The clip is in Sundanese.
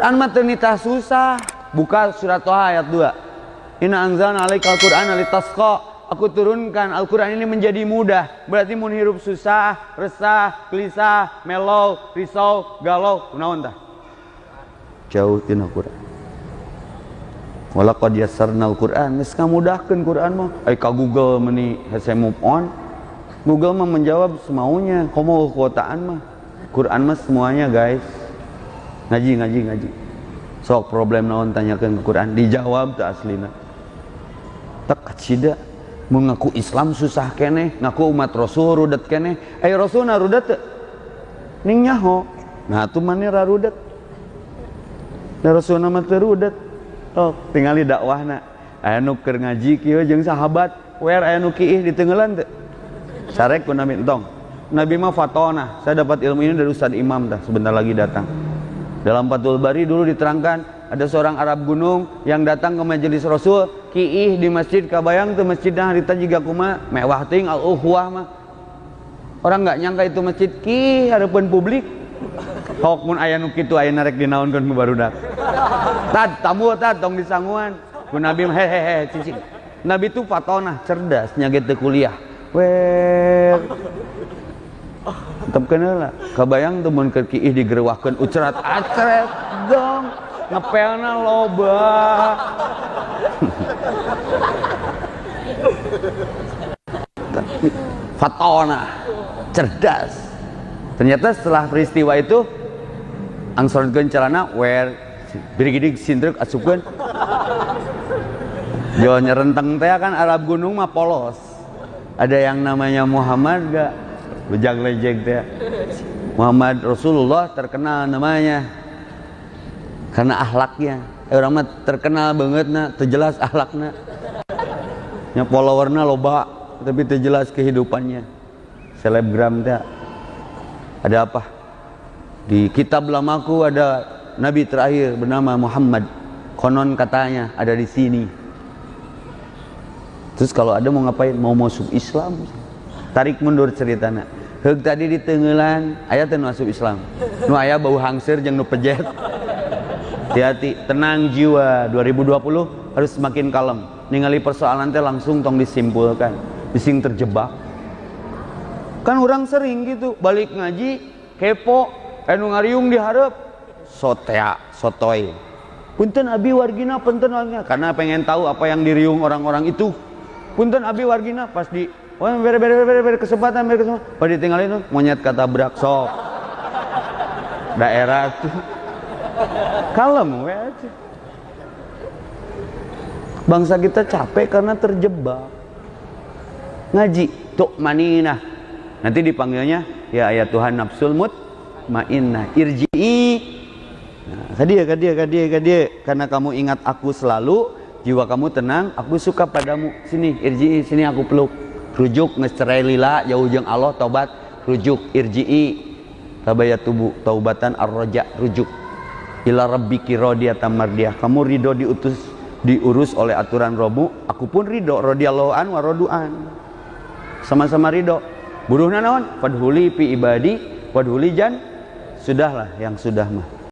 Quran mah teu nitah susah. Buka surat Toha ayat 2. Inna anzalna alaikal Qur'ana litasqa. Aku turunkan Al-Quran ini menjadi mudah. Berarti mun hirup susah, resah, gelisah, mellow, risau, galau, kunaon tah? Jauh tina Quran. Walaqad yassarnal Quran, geus ngamudahkeun Quran mah. Ai ka Google meuni hese move on. Google mah menjawab semaunya, komo kuotaan mah. Quran mah semuanya, guys. Ngaji, ngaji, ngaji. Sok problem naon tanyakeun ke Quran, dijawab teu aslina. Tak kacida mengaku Islam susah keneh, ngaku umat Rasul rudet keneh. Eh Rasulna rudet teu? Ning nyaho. Nah atuh maneh ra rudet. Da Rasulna mah teu rudet. Oh, tingali dakwahna. Aya nu keur ngaji kieu jeung sahabat, wer aya nu kiih diteunggeulan teu? Sarek ku Nabi entong. Nabi mah fatonah. Saya dapat ilmu ini dari Ustaz Imam tah, sebentar lagi datang. Dalam Fathul Bari dulu diterangkan ada seorang Arab gunung yang datang ke majelis Rasul, kiih di masjid kabayang tuh masjidna harita jiga kumaha mewah teuing al-ukhuwah mah. Orang nggak nyangka itu masjid kiih hareupeun publik. Hok mun aya nu kitu aya narek dinaonkeun ku barudak. Tad tamu tad tong disanguan. Ku Nabi hehehe cicing. Nabi tuh fatonah cerdas nya ge teu kuliah. Wer tetep kenal lah. Kabayang tuh mun keur kiih digerewahkeun ucrat acret dong. Ngepelna loba. Fatona cerdas. Ternyata setelah peristiwa itu angsorkeun celana wer birigidig sindruk asupkeun. Jo nyerenteng teh kan Arab gunung mah polos. Ada yang namanya Muhammad gak? Bejag lejeg teh. Muhammad Rasulullah terkenal namanya karena akhlaknya. Orang mah terkenal banget na, terjelas akhlakna. Nya followerna loba tapi terjelas kehidupannya. Selebgram teh. Ada apa? Di kitab lamaku ada nabi terakhir bernama Muhammad. Konon katanya ada di sini. Terus kalau ada mau ngapain? Mau masuk Islam. Tarik mundur ceritana. Heug tadi di teunggeulan aya teu nu asup Islam. Nu aya bau hangseur jeung nu pejet. Hati-hati, tenang jiwa. 2020 harus semakin kalem. Ningali persoalan teh langsung tong disimpulkan. Bising terjebak. Kan orang sering gitu, balik ngaji kepo, anu ngariung dihareup sotea, sotoy. Punten abi wargina, punten wargina, karena pengen tahu apa yang diriung orang-orang itu. Punten abi wargina pas di oh bere bere bere bere kesempatan, bere kesempatan. Pas ditinggalin tuh monyet katabrak sok. Daerah tuh kalem we aja. Bangsa kita capek karena terjebak. Ngaji tuk maninah. Nanti dipanggilnya ya ayat Tuhan nafsul mutmainnah irji'i. Nah, kadia kadia kadia kadia, karena kamu ingat aku selalu, jiwa kamu tenang, aku suka padamu. Sini irji'i, sini aku peluk. Rujuk geus cerai lila jauh jeung Allah tobat, rujuk irji'i. Tabayatubu taubatan ar-raja, rujuk ila rabbiki radiyatan mardiyah. Kamu ridho diutus diurus oleh aturan Robbu, aku pun ridho radhiyallahu an wa radu'an. Sama-sama ridho. Buruhna naon? Fadhuli fi ibadi wadhuli jan. Sudahlah yang sudah mah.